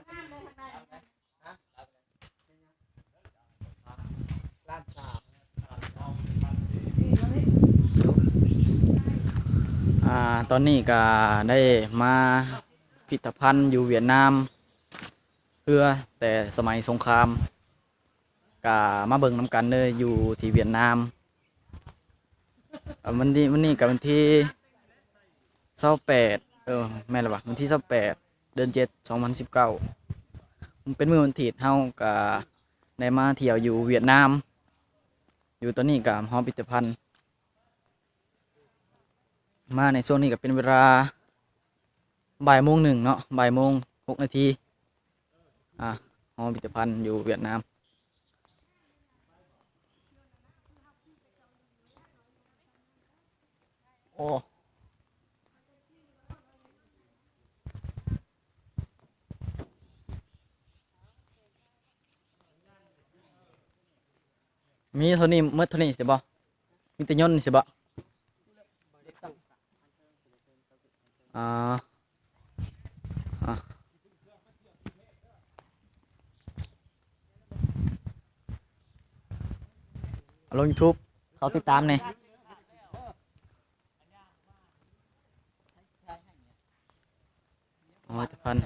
ອ່າ ຕອນນີ້ກະໄດ້ມາພິພິທະພັນຢູ່ຫວຽດນາມ ເຮືອແຕ່ສະໄໝສົງຄາມ ກະມາເບິ່ງນຳກັນເດີ ຢູ່ທີ່ຫວຽດນາມ. ເອີ ວັນນີ້ ວັນນີ້ກະວັນທີຊາວແປດ ເອີ ແມ່ນລະວະ ວັນທີຊາວແປດ ເດືອນເຈັດ ສອງພັນສິບເກົ້າ ເປັນມື້ວັນທີດ ເຮົາກະໄດ້ມາທ່ຽວຢູ່ຫວຽດນາມ ຢູ່ຕອນນີ້ກະຫໍພິພິທະພັນ ມາໃນຊ່ວງນີ້ກະເປັນເວລາບ່າຍໂມງໜຶ່ງເນາະ ບ່າຍໂມງຫົກນາທີ ອ່າ ຫໍພິພິທະພັນຢູ່ຫວຽດນາມ. ໂອ້ ມີເທົ່ານີ້ ໝົດເທົ່ານີ້ຊິບໍ່? ມີແຕ່ຍົນຊິບໍ່? ອ່າ ອ່າ ລົງຢູທູບ ເຂົາຕິດຕາມແດ່. ອໍ ຕະພັນ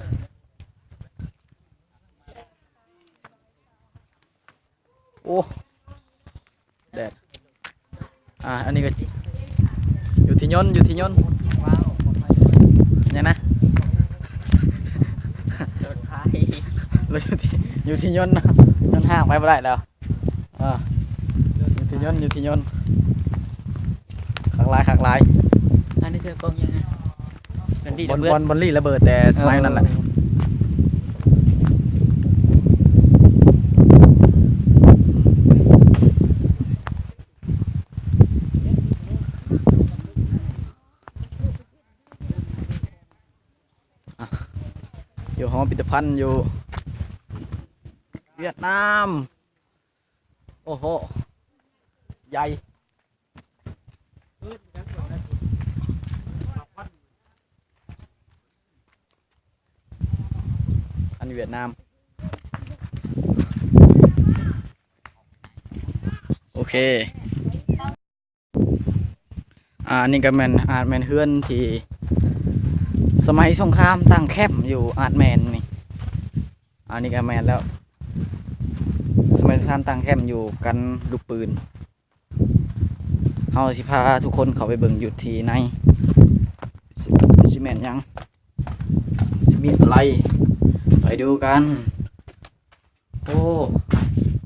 ໂອ້ ແດດ ອ່າ ອັນນີ້ກະຢູ່ທີ່ຍົນ ຢູ່ທີ່ຍົນ ຫຍັງນະ ລົດໄຟ ລົດຢູ່ທີ່ ຢູ່ທີ່ຍົນເນາະ ຍົນຫ້າງໄປບໍ່ໄດ້ແລ້ວ. ອ່າ ຢູ່ທີ່ຍົນ ຢູ່ທີ່ຍົນ ຄັກຫຼາຍ ຄັກຫຼາຍ. ອັນນີ້ຊື່ກ້ອງຫຍັງນະ? ບອນ ບອນລີລະເບີດ ແຕ່ສະໄໝນັ້ນແຫຼະ. ອ່າ ຢູ່ຫໍພິພິທະພັນຢູ່ຫວຽດນາມ. ໂອ້ໂຫ ໃຫຍ່ ອັນຫວຽດນາມ. ໂອເຄ. ອ່າ ອັນນີ້ກະແມ່ນ ອາດແມ່ນເຮືອນທີ່ສະໄໝສົງຄາມຕັ້ງແຄມຢູ່ ອາດແມ່ນນີ້. ອັນນີ້ກະແມ່ນແລ້ວ ສະໄໝສົງຄາມຕັ້ງແຄມຢູ່ກັນລູກປືນ. ເຮົາຊິພາທຸກຄົນເຂົ້າໄປເບິ່ງຢູ່ທີ່ໃນ ຊິ ຊິແມ່ນຫຍັງ ຊິມີອະໄລ ໄປດູກັນ. ໂອ້